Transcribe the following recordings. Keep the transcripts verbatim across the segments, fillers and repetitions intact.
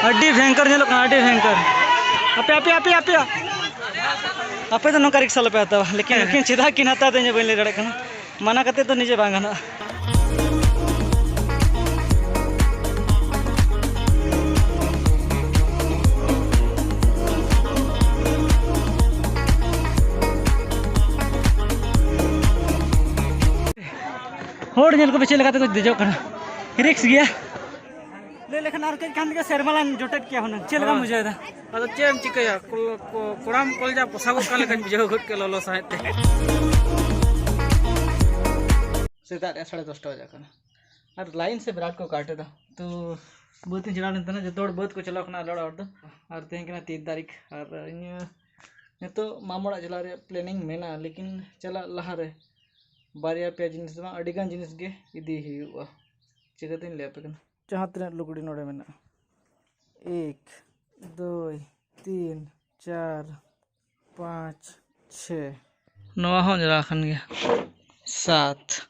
ᱟᱹᱰᱤ ᱵᱷᱚᱭᱚᱝᱠᱚᱨ ᱧᱮᱞᱚᱜ ᱠᱟᱱᱟ, ᱟᱹᱰᱤ ᱵᱷᱚᱭᱚᱝᱠᱚᱨ᱾ ᱟᱯᱮ, ᱟᱯᱮ, ᱟᱯᱮ, ᱟᱯᱮ, ᱟᱯᱮ ᱫᱚ ᱱᱚᱝᱠᱟ ᱨᱤᱠᱥᱟ ᱟᱞᱚᱯᱮ ᱦᱟᱛᱟᱣᱟ, ᱞᱮᱠᱤᱱ ᱩᱱᱠᱤᱱ ᱪᱮᱫᱟᱜ ᱠᱤᱱ ᱦᱟᱛᱟᱣ ᱫᱟ ᱤᱧ ᱦᱚᱸ ᱵᱟᱹᱧ ᱞᱟᱹᱭ ᱫᱟᱲᱮᱭᱟᱜ ᱠᱟᱱᱟ᱾ ᱢᱟᱱᱟ ᱠᱟᱛᱮ ᱫᱚ ᱱᱤᱡᱮ ᱵᱟᱝ ᱜᱟᱱᱚᱜᱼᱟ᱾ ᱦᱚᱲ ᱧᱮᱞ ᱠᱚᱯᱮ ᱪᱮᱫ ᱞᱮᱠᱟ ᱛᱮᱠᱚ ᱫᱮᱡᱚᱜ ᱠᱟᱱᱟ, ᱨᱤᱠᱥ ᱜᱮᱭᱟ᱾ ᱞᱟᱹᱭ ᱞᱮᱠᱷᱟᱱ ᱟᱨ ᱠᱟᱹᱡ ᱠᱷᱟᱱ ᱜᱮ ᱥᱮᱨᱢᱟ ᱞᱟᱝ ᱡᱚᱴᱮᱫ ᱠᱮᱭᱟ ᱦᱩᱱᱟᱹᱝ᱾ ᱪᱮᱫ ᱞᱮᱠᱟᱢ ᱦᱳᱭ᱾ ᱵᱩᱡᱷᱟᱹᱣ ᱮᱫᱟ? ᱟᱫᱚ ᱪᱮᱫ ᱮᱢ ᱪᱤᱠᱟᱹᱭᱟ, ᱠᱚ-, ᱠᱚ-, ᱠᱚᱲᱟᱢ ᱠᱚᱞᱡᱟ ᱯᱚᱥᱟᱜᱚᱜ ᱠᱟᱱ ᱞᱮᱠᱟᱧ ᱵᱩᱡᱷᱟᱹᱣ ᱜᱚᱫ ᱠᱮᱫ ᱞᱚᱞᱚ ᱥᱟᱦᱮᱫ ᱛᱮ᱾ ᱥᱮᱛᱟᱜ ᱨᱮᱭᱟᱜ ᱥᱟᱲᱮ ᱫᱚᱥᱴᱟ ᱵᱟᱡᱟᱜ ᱠᱟᱱᱟ ᱟᱨ ᱞᱟᱭᱤᱱ ᱥᱮ ᱵᱤᱨᱟᱴ ᱠᱚ ᱠᱟᱴ ᱮᱫᱟ᱾ ᱛᱚ ᱵᱟᱹᱫᱽ ᱤᱧ ᱪᱟᱞᱟᱣ ᱞᱮᱱ ᱛᱟᱦᱮᱱᱟ, ᱡᱚᱛᱚ ᱦᱚᱲ ᱵᱟᱹᱫᱽ ᱠᱚ ᱪᱟᱞᱟᱣ ᱠᱟᱱᱟ ᱟᱞᱮ ᱚᱲᱟᱜ ᱦᱚᱲ ᱫᱚ᱾ ᱟᱨ ᱛᱮᱦᱮᱧ ᱠᱟᱱᱟ ᱛᱤᱱ ᱛᱟᱹᱨᱤᱠᱷ, ᱟᱨ ᱤᱧ ᱱᱤᱛᱚᱜ ᱢᱟᱢᱚ ᱚᱲᱟᱜ ᱪᱟᱞᱟᱜ ᱨᱮᱭᱟᱜ ᱯᱞᱮᱱᱤᱝ ᱢᱮᱱᱟᱜᱼᱟ, ᱞᱮᱠᱤᱱ ᱪᱟᱞᱟᱜ ᱞᱟᱦᱟᱨᱮ ᱵᱟᱨᱭᱟ ᱯᱮᱭᱟ ᱡᱤᱱᱤᱥ ᱫᱚ ᱵᱟᱝ, ᱟᱹᱰᱤᱜᱟᱱ ᱡᱤᱱᱤᱥ ᱜᱮ ᱤᱫᱤ ᱦᱩᱭᱩᱜᱼᱟ᱾ ᱪᱤᱠᱟᱹᱛᱤᱧ ᱞᱟᱹᱭ ᱟᱯᱮ ᱠᱟᱱᱟ? ᱡᱟᱦᱟᱸ ᱛᱤᱱᱟᱹᱜ ᱞᱩᱜᱽᱲᱤ ᱱᱚᱰᱮ ᱢᱮᱱᱟᱜᱼᱟ, ᱮᱠ, ᱫᱩᱭ, ᱛᱤᱱ, ᱪᱟᱨ, ᱯᱟᱸᱪ, ᱪᱷᱮ᱾ ᱱᱚᱣᱟ ᱦᱚᱸ ᱡᱚᱲᱟ ᱟᱠᱟᱱ ᱜᱮᱭᱟ, ᱥᱟᱛ᱾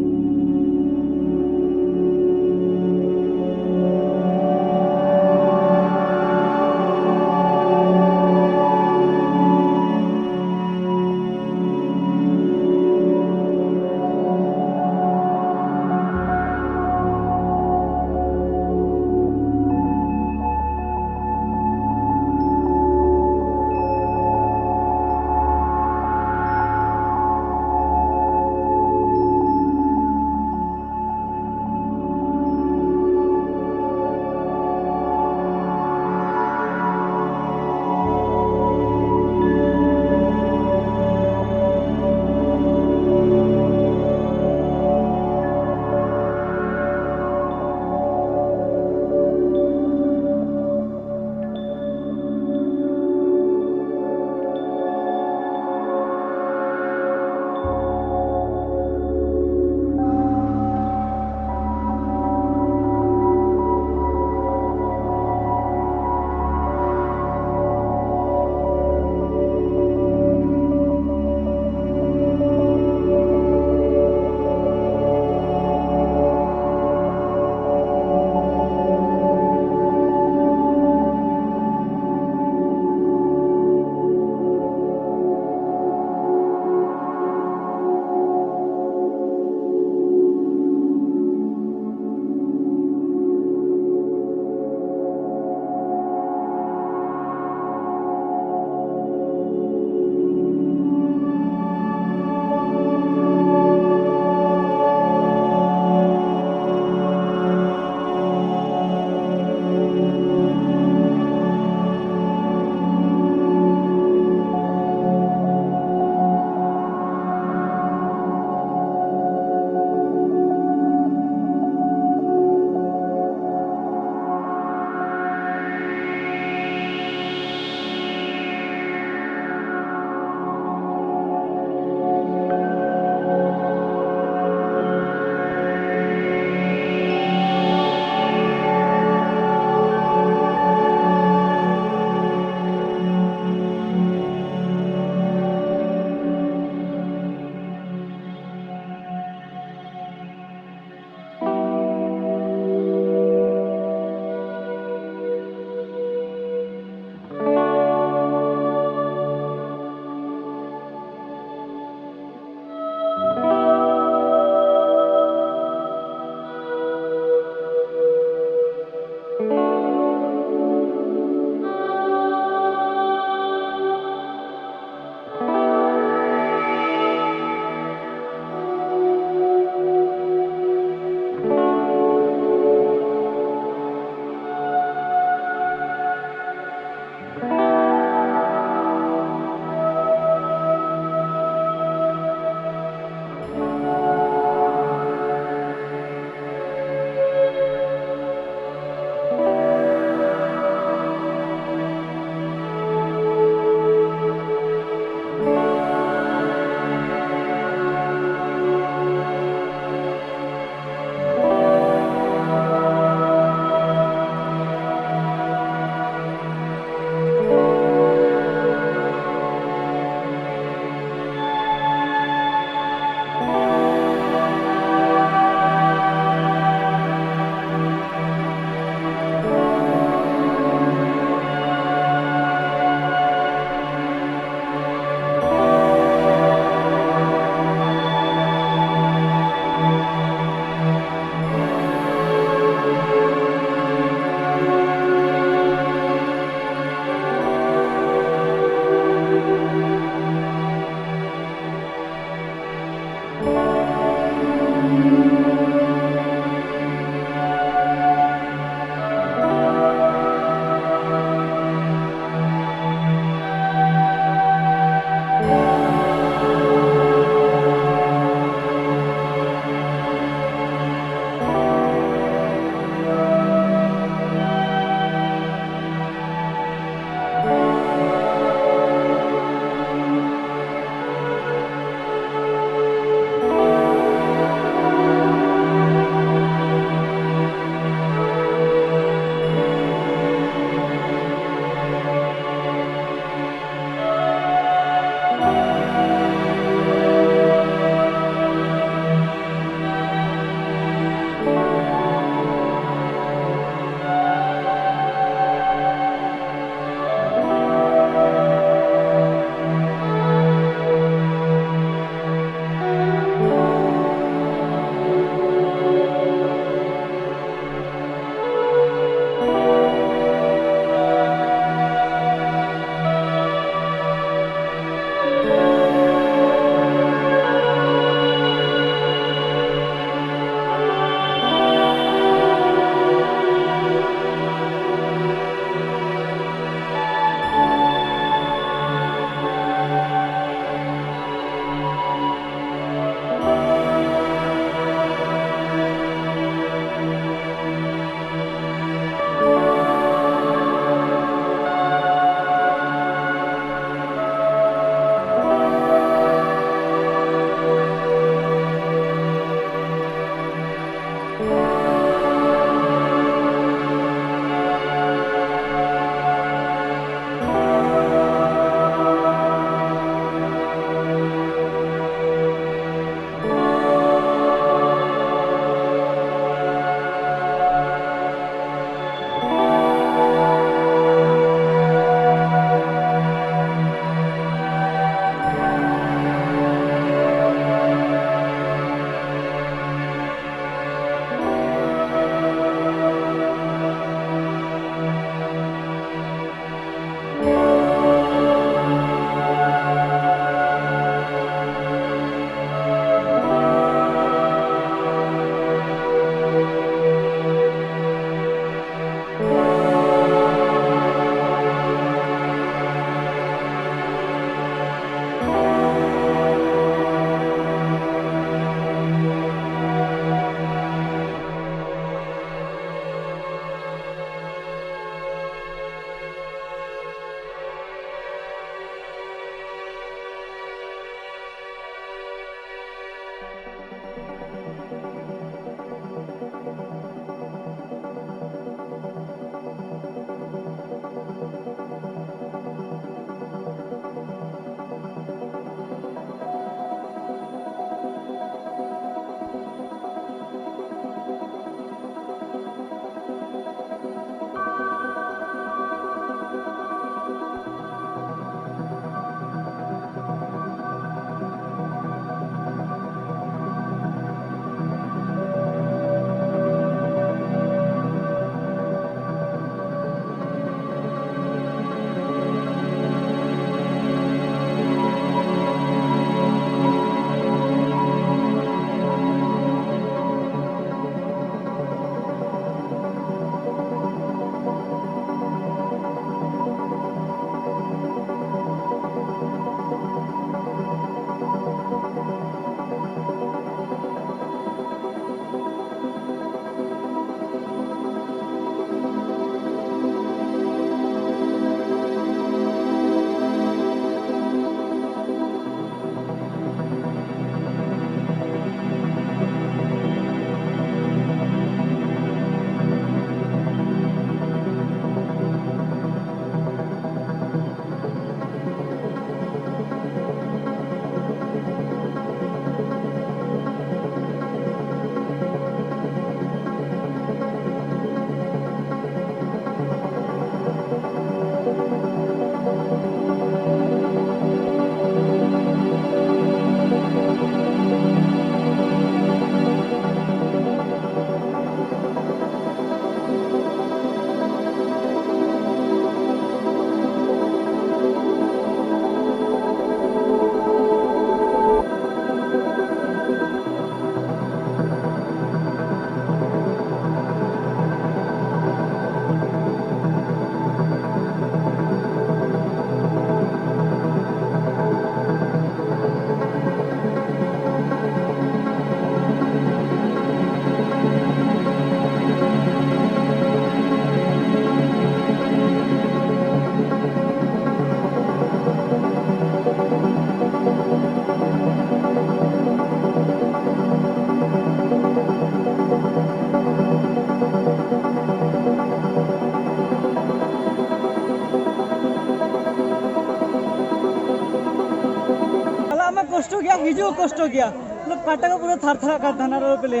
ᱠᱚᱥᱴᱚ ᱜᱮᱭᱟ᱾ ᱢᱚᱛᱞᱚᱵ ᱠᱟᱴᱟ ᱠᱚ ᱯᱩᱨᱟᱹ ᱛᱷᱟᱨ ᱛᱷᱟᱨᱟᱜ ᱠᱟᱱ ᱛᱟᱦᱮᱱᱟ ᱨᱚᱲ ᱯᱮᱞᱮ᱾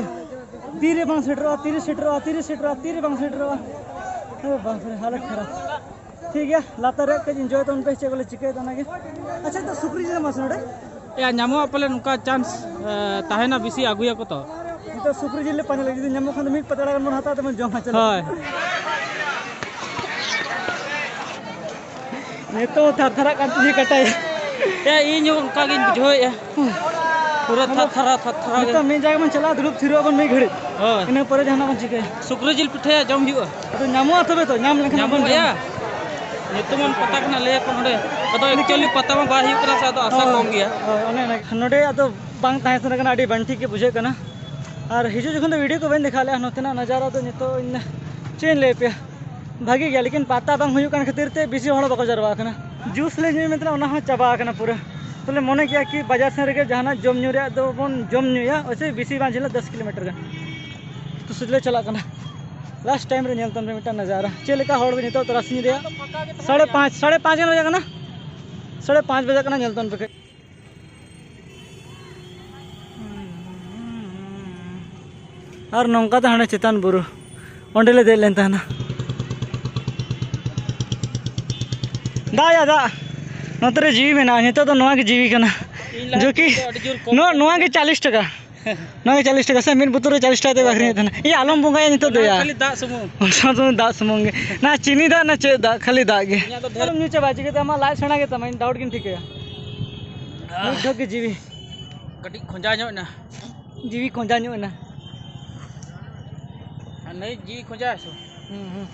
ᱛᱤᱨᱮ ᱵᱟᱝ ᱥᱮᱴᱮᱨᱚᱜᱼᱟ, ᱛᱤᱨᱮ ᱥᱮᱴᱮᱨᱚᱜᱼᱟ, ᱛᱤᱨᱮ ᱥᱮᱴᱮᱨᱚᱜᱼᱟ, ᱛᱤᱨᱮ ᱵᱟᱝ ᱥᱮᱴᱮᱨᱚᱜᱼᱟ᱾ ᱟᱨᱮ ᱵᱟᱯ ᱨᱮ, ᱦᱟᱞᱚᱛ ᱠᱷᱟᱨᱟᱯ᱾ ᱴᱷᱤᱠ ᱜᱮᱭᱟ, ᱞᱟᱛᱟᱨ ᱨᱮ ᱠᱟᱹᱡ ᱤᱱᱡᱚᱭ ᱛᱟᱵᱚᱱ ᱯᱮ, ᱪᱮᱫ ᱠᱚᱞᱮ ᱪᱤᱠᱟᱹᱭᱮᱫᱟ ᱚᱱᱟᱜᱮ᱾ ᱟᱪᱪᱷᱟ, ᱛᱚ ᱥᱩᱠᱨᱤ ᱡᱤᱞ ᱧᱟᱢᱚᱜᱼᱟ ᱥᱮ ᱱᱚᱰᱮ? ᱮᱭᱟ, ᱧᱟᱢᱚᱜᱼᱟ ᱯᱟᱞᱮ, ᱱᱚᱝᱠᱟ ᱪᱟᱱᱥ ᱛᱟᱦᱮᱱᱟ, ᱵᱮᱥᱤ ᱟᱹᱜᱩᱭᱟᱠᱚ ᱛᱚ᱾ ᱱᱤᱛᱚᱜ ᱥᱩᱠᱨᱤ ᱡᱤᱞ ᱞᱮ ᱯᱟᱸᱡᱟ ᱞᱟᱹᱜᱤᱫ, ᱡᱩᱫᱤ ᱧᱟᱢᱚᱜ ᱠᱷᱟᱱ ᱫᱚ ᱢᱤᱫ ᱯᱟᱛᱲᱟ ᱜᱟᱱ ᱵᱚᱱ ᱦᱟᱛᱟᱣᱟ, ᱛᱮᱵᱚᱱ ᱡᱚᱢᱟ, ᱪᱚᱞᱚ᱾ ᱦᱳᱭ᱾ ᱱᱤᱛᱚᱜ ᱛᱷᱟᱨ ᱛᱷᱟᱨᱟᱜ ᱠᱟᱱ ᱛᱤᱧᱟ ᱠᱟᱴᱟᱭ᱾ ᱮᱭᱟ, ᱤᱧ ᱦᱚᱸ ᱚᱱᱠᱟ ᱜᱤᱧ ᱵᱩᱡᱷᱟᱹᱣᱮᱫᱼᱟ᱾ ᱯᱩᱨᱟᱹ ᱛᱷᱟᱨ ᱛᱷᱟᱨᱟ, ᱛᱷᱟᱨ ᱛᱷᱟᱨᱟ ᱜᱮ᱾ ᱱᱤᱛᱚᱜ ᱢᱤᱫ ᱡᱟᱭᱜᱟ ᱵᱚᱱ ᱪᱟᱞᱟᱜᱼᱟ, ᱫᱩᱲᱩᱵ ᱛᱷᱤᱨᱚᱜ ᱟᱵᱚᱱ ᱢᱤᱫ ᱜᱷᱟᱹᱲᱤᱡ᱾ ᱦᱳᱭ᱾ ᱤᱱᱟᱹ ᱯᱚᱨᱮ ᱡᱟᱦᱟᱱᱟᱜ ᱵᱚᱱ ᱪᱤᱠᱟᱹᱭᱟ᱾ ᱥᱩᱠᱨᱤ ᱡᱤᱞ ᱯᱤᱴᱷᱟᱹᱭᱟ, ᱡᱚᱢ ᱦᱩᱭᱩᱜᱼᱟ᱾ ᱟᱫᱚ ᱧᱟᱢᱚᱜᱼᱟ ᱛᱚᱵᱮ ᱛᱚ, ᱧᱟᱢ ᱞᱮᱱᱠᱷᱟᱱ ᱵᱚᱱ ᱧᱟᱢᱚᱜᱼᱟ ᱡᱚᱢᱟ᱾ ᱭᱟ᱾ ᱧᱩᱛᱩᱢᱟᱱ ᱯᱟᱛᱟ ᱠᱟᱱᱟ, ᱞᱟᱹᱭᱟᱠᱚ ᱱᱚᱰᱮ᱾ ᱟᱫᱚ actually ᱯᱟᱛᱟ ᱢᱟ ᱵᱟᱭ ᱦᱩᱭᱩᱜ ᱠᱟᱱᱟ ᱥᱮ, ᱟᱫᱚ ᱟᱥᱟ ᱦᱳᱭ, ᱠᱚᱢ ᱜᱮᱭᱟ᱾ ᱦᱳᱭ, ᱚᱱᱮ ᱚᱱᱟ ᱱᱚᱰᱮ ᱟᱫᱚ ᱵᱟᱝ ᱛᱟᱦᱮᱸ ᱥᱟᱱᱟ ᱠᱟᱱᱟ, ᱟᱹᱰᱤ ᱵᱟᱝ ᱴᱷᱤᱠ ᱜᱮ ᱵᱩᱡᱷᱟᱹᱜ ᱠᱟᱱᱟ᱾ ᱟᱨ ᱦᱤᱡᱩᱜ ᱡᱚᱠᱷᱚᱱ ᱫᱚ ᱵᱷᱤᱰᱤᱭᱳ ᱠᱚ ᱵᱟᱹᱧ ᱫᱮᱠᱷᱟᱣ ᱞᱮᱫᱼᱟ, ᱱᱚᱛᱮᱱᱟᱜ ᱱᱟᱡᱟᱨᱟ ᱫᱚ ᱱᱤᱛᱚᱜ ᱤᱧ ᱪᱮᱫ ᱤᱧ ᱞᱟᱹᱭ ᱟᱯᱮᱭᱟ, ᱵᱷᱟᱜᱮ ᱜᱮᱭᱟ, ᱞᱮᱠᱤᱱ ᱯᱟᱛᱟ ᱵᱟᱝ ᱦᱩᱭᱩᱜ ᱠᱟᱱ ᱠᱷᱟᱹᱛᱤᱨ ᱛᱮ ᱵᱮᱥᱤ ᱦᱚᱲ ᱵᱟᱠᱚ ᱡᱟᱨᱣᱟ ᱠᱟᱱᱟ᱾ ᱡᱩᱥ ᱞᱮ ᱧᱩᱭ ᱢᱮᱱᱛᱮ ᱚᱱᱟ ᱦᱚᱸ ᱪᱟᱵᱟ ᱟᱠᱟᱱᱟ ᱯᱩᱨᱟᱹ᱾ ᱛᱟᱦᱞᱮ ᱢᱚᱱᱮ ᱠᱮᱜᱼᱟ ᱠᱤ ᱵᱟᱡᱟᱨ ᱥᱮᱱ ᱨᱮᱜᱮ ᱡᱟᱦᱟᱱᱟᱜ ᱡᱚᱢ ᱧᱩ ᱨᱮᱭᱟᱜ ᱫᱚᱵᱚᱱ ᱡᱚᱢ ᱧᱩᱭᱟ, ᱳᱭᱥᱮ ᱵᱮᱥᱤ ᱵᱟᱝ ᱡᱷᱟᱹᱞᱟ, ᱫᱚᱥ ᱠᱤᱞᱳᱢᱤᱴᱟᱨ ᱜᱟᱱ᱾ ᱛᱚ ᱥᱩᱡ ᱞᱮ ᱪᱟᱞᱟᱜ ᱠᱟᱱᱟ᱾ ᱞᱟᱥᱴ ᱴᱟᱭᱤᱢ ᱨᱮ ᱧᱮᱞ ᱛᱟᱢ ᱯᱮ ᱢᱤᱫᱴᱟᱝ ᱱᱟᱡᱟᱨᱟ, ᱪᱮᱫ ᱞᱮᱠᱟ ᱦᱚᱲ ᱠᱚ ᱱᱤᱛᱚᱜ ᱛᱟᱨᱟᱥᱤᱧ ᱨᱮᱭᱟᱜ ᱥᱟᱲᱮ ᱯᱟᱸᱪ, ᱥᱟᱲᱮ ᱯᱟᱸᱪ ᱜᱟᱱ ᱵᱟᱡᱟᱜ ᱠᱟᱱᱟ, ᱥᱟᱲᱮ ᱯᱟᱸᱪ ᱵᱟᱡᱟᱜ ᱠᱟᱱᱟ, ᱧᱮᱞ ᱛᱟᱵᱚᱱ ᱯᱮ ᱠᱟᱹᱡ᱾ ᱟᱨ ᱱᱚᱝᱠᱟ ᱛᱮ ᱦᱟᱸᱰᱮ ᱪᱮᱛᱟᱱ ᱵᱩᱨᱩ, ᱚᱸᱰᱮ ᱞᱮ ᱫᱮᱡ ᱞᱮᱱ ᱛᱟᱦᱮᱱᱟ᱾ ᱫᱟᱜ ᱭᱟ ᱫᱟᱜ, ᱱᱚᱛᱮ ᱨᱮ ᱡᱤᱣᱤ ᱢᱮᱱᱟᱜᱼᱟ, ᱱᱤᱛᱚᱜ ᱫᱚ ᱱᱚᱣᱟ ᱜᱮ ᱡᱤᱣᱤ ᱠᱟᱱᱟ᱾ ᱤᱧ ᱞᱟᱦᱟ ᱡᱚᱠᱤ ᱠᱷᱚᱱ ᱫᱚ ᱟᱹᱰᱤ ᱡᱳᱨ ᱠᱚᱢ ᱱᱚᱣᱟ, ᱠᱟᱱᱟ᱾ ᱱᱚᱣᱟ ᱜᱮ ᱪᱟᱞᱤᱥ ᱴᱟᱠᱟ᱾ ᱱᱚᱣᱟ ᱜᱮ ᱪᱟᱞᱤᱥ ᱴᱟᱠᱟ ᱥᱮ, ᱢᱤᱫ ᱵᱳᱛᱚᱞ ᱨᱮ ᱪᱟᱞᱤᱥ ᱴᱟᱠᱟ ᱛᱮ ᱠᱚ ᱟᱹᱠᱷᱨᱤᱧᱮᱫ ᱛᱟᱦᱮᱱᱟ᱾ ᱤᱭᱟᱹ, ᱟᱞᱚᱢ ᱵᱚᱸᱜᱟᱭᱟ ᱱᱤᱛᱚᱜ ᱫᱚ ᱚᱱᱟ ᱭᱟ᱾ ᱠᱷᱟᱹᱞᱤ ᱫᱟᱜ ᱥᱩᱢᱩᱝ᱾ ᱚᱱᱟ ᱫᱚ ᱫᱟᱜ ᱥᱩᱢᱩᱝ ᱜᱮ᱾ ᱱᱟ ᱪᱤᱱᱤ ᱫᱟᱜ, ᱱᱟ ᱪᱮᱫ ᱫᱟᱜ, ᱠᱷᱟᱹᱞᱤ ᱫᱟᱜ ᱜᱮ᱾ ᱤᱧᱟᱹᱜ ᱫᱚ ᱰᱷᱮᱨ ᱟᱞᱚᱢ ᱧᱩ ᱪᱟᱵᱟ, ᱪᱤᱠᱟᱹᱛᱮ ᱟᱢᱟᱜ ᱞᱟᱡ ᱥᱮᱬᱟ ᱜᱮ ᱛᱟᱢᱟ, ᱤᱧ ᱰᱟᱣᱩᱴ ᱜᱤᱧ ᱴᱷᱤᱠᱟᱹᱭᱟ᱾ ᱢᱤᱫ ᱰᱷᱚᱠ ᱜᱮ ᱡᱤᱣᱤ᱾ ᱠᱟᱹᱴᱤᱡ ᱠᱷᱚᱸᱡᱟ ᱧᱚᱜ ᱮᱱᱟ᱾ ᱡᱤᱣᱤ ᱠᱷᱚᱸᱡᱟ ᱧᱚᱜ ᱮᱱᱟ᱾ ᱟᱨ ᱱᱩᱭ ᱡᱤᱣᱤ ᱠᱷᱚᱸᱡᱟ ᱦᱮᱸ ᱥᱮ? ᱦᱩᱸ, ᱦᱩᱸ᱾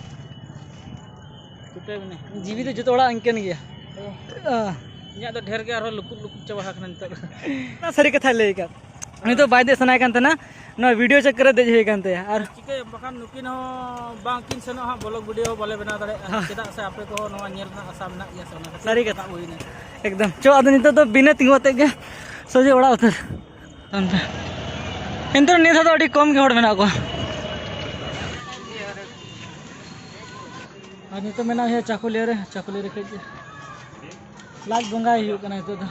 ᱪᱷᱩᱴᱟᱹᱣ ᱢᱮ᱾ ᱡᱤᱣᱤ ᱫᱚ ᱡᱚᱛᱚ ᱦᱚᱲᱟᱜ ᱤᱱᱠᱟᱹᱱ ᱜᱮᱭᱟ᱾ ᱦᱮᱸ᱾ ᱟᱦ᱾ ᱤᱧᱟᱹᱜ ᱫᱚ ᱰᱷᱮᱨ ᱜᱮ ᱟᱨᱦᱚᱸ ᱞᱩᱠᱩᱵ ᱞᱩᱠᱩᱵ ᱪᱟᱵᱟ ᱟᱠᱟᱱᱟ ᱱᱤᱛᱚᱜ ᱫᱚ᱾ ᱚᱱᱟ ᱥᱟᱹᱨᱤ ᱠᱟᱛᱷᱟᱭ ᱞᱟᱹᱭ ᱟᱠᱟᱫ᱾ ᱩᱱᱤ ᱫᱚ ᱵᱟᱭ ᱫᱮᱡ ᱥᱟᱱᱟᱭᱮ ᱠᱟᱱ ᱛᱟᱦᱮᱱᱟ, ᱱᱚᱣᱟ ᱵᱷᱤᱰᱤᱭᱳ ᱪᱚᱠᱠᱚᱨ ᱨᱮ ᱫᱮᱡ ᱦᱩᱭ ᱟᱠᱟᱱ ᱛᱟᱭᱟ᱾ ᱟᱨ ᱪᱤᱠᱟᱹᱭᱟᱢ ᱵᱟᱠᱷᱟᱱ, ᱱᱩᱠᱤᱱ ᱦᱚᱸ ᱵᱟᱝ ᱠᱤᱱ ᱥᱮᱱᱚᱜᱼᱟ ᱦᱟᱸᱜ, ᱵᱞᱚᱜ ᱵᱷᱤᱰᱤᱭᱳ ᱦᱚᱸ ᱵᱟᱞᱮ ᱵᱮᱱᱟᱣ ᱫᱟᱲᱮᱭᱟᱜᱼᱟ᱾ ᱦᱮᱸ᱾ ᱪᱮᱫᱟᱜ ᱥᱮ ᱟᱯᱮ ᱠᱚᱦᱚᱸ ᱱᱚᱣᱟ ᱧᱮᱞ ᱨᱮᱱᱟᱜ ᱟᱥᱟ ᱢᱮᱱᱟᱜ ᱜᱮᱭᱟ ᱥᱮ, ᱚᱱᱟ ᱠᱷᱟᱹᱛᱤᱨ ᱥᱟᱹᱨᱤ ᱠᱟᱛᱷᱟ᱾ ᱥᱮᱛᱟᱜ ᱦᱩᱭᱱᱟ᱾ ᱮᱠᱫᱚᱢ᱾ ᱪᱚ, ᱟᱫᱚ ᱱᱤᱛᱚᱜ ᱫᱚ ᱵᱤᱱᱟᱹ ᱛᱤᱸᱜᱩ ᱟᱛᱮᱫ ᱜᱮ ᱥᱚᱡᱷᱮ ᱚᱲᱟᱜ ᱩᱛᱟᱹᱨ᱾ ᱮᱱᱛᱮ ᱱᱤᱭᱟᱹ ᱫᱷᱟᱣ ᱫᱚ ᱟᱹᱰᱤ ᱠᱚᱢ ᱜᱮ ᱦᱚᱲ ᱢᱮᱱᱟᱜ ᱠᱚᱣᱟ᱾ ᱟᱨ ᱱᱤᱛᱚᱜ ᱢᱮᱱᱟᱜ ᱦᱩᱭᱩᱜᱼᱟ ᱪᱟᱠᱩᱞᱤᱭᱟᱹ ᱨᱮ, ᱪᱟᱠᱩᱞᱤᱭᱟᱹ ᱨᱮ ᱠᱟᱹᱡ ᱞᱟᱡ ᱵᱚᱸᱜᱟᱭ ᱦᱩᱭᱩᱜ ᱠᱟᱱᱟ ᱱᱤᱛᱚᱜ ᱫᱚ᱾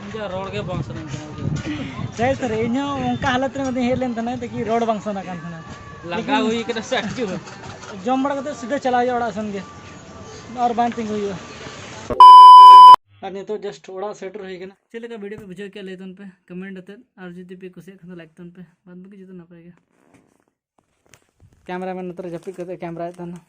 ᱤᱧ ᱫᱚ ᱨᱚᱲ ᱜᱮ ᱵᱟᱝ ᱥᱟᱱᱟᱧ ᱠᱟᱱᱟ, ᱵᱩᱡᱷᱟᱹᱣ᱾ ᱥᱟᱹᱨᱤ ᱥᱟᱹᱨᱤ, ᱤᱧ ᱦᱚᱸ ᱚᱱᱠᱟ ᱦᱟᱞᱚᱛ ᱨᱮ ᱢᱤᱫ ᱫᱤᱱ ᱦᱮᱡ ᱞᱮᱱ ᱛᱟᱦᱮᱱᱟ, ᱛᱟᱠᱤ ᱨᱚᱲ ᱵᱟᱝ ᱥᱟᱱᱟ ᱠᱟᱱ ᱛᱟᱦᱮᱱᱟ᱾ ᱞᱟᱸᱜᱟ ᱦᱩᱭ ᱠᱟᱱᱟ ᱥᱮ ᱟᱹᱰᱤ ᱡᱳᱨ᱾ ᱡᱚᱢ ᱵᱟᱲᱟ ᱠᱟᱛᱮ ᱥᱤᱫᱷᱟᱹ ᱪᱟᱞᱟᱣ ᱦᱩᱭᱩᱜᱼᱟ ᱚᱲᱟᱜ ᱥᱮᱱ ᱜᱮ, ᱟᱨ ᱵᱟᱝ ᱛᱤᱸᱜᱩ ᱦᱩᱭᱩᱜᱼᱟ᱾ ᱟᱨ ᱱᱤᱛᱚᱜ just ᱚᱲᱟᱜ ᱥᱮᱴᱮᱨ ᱦᱩᱭ ᱠᱟᱱᱟ᱾ ᱪᱮᱫ ᱞᱮᱠᱟ video ᱯᱮ ᱵᱩᱡᱷᱟᱹᱣ ᱠᱮᱫᱟ ᱞᱟᱹᱭ ᱛᱟᱵᱚᱱ ᱯᱮ comment ᱟᱛᱮᱫ, ᱟᱨ ᱡᱩᱫᱤ ᱯᱮ ᱠᱩᱥᱤᱭᱟᱜ ᱠᱷᱟᱱ ᱫᱚ like ᱛᱟᱵᱚᱱ ᱯᱮ᱾ ᱵᱟᱫ ᱵᱟᱹᱠᱤ ᱡᱚᱛᱚ ᱱᱟᱯᱟᱭ ᱜᱮ᱾ Cameraman ᱱᱚᱛᱮ ᱨᱮ ᱡᱟᱹᱯᱤᱫ ᱠᱟᱛᱮ ᱠᱮᱢᱮᱨᱟᱭᱮᱫ ᱛᱟᱦᱮᱱᱟ᱾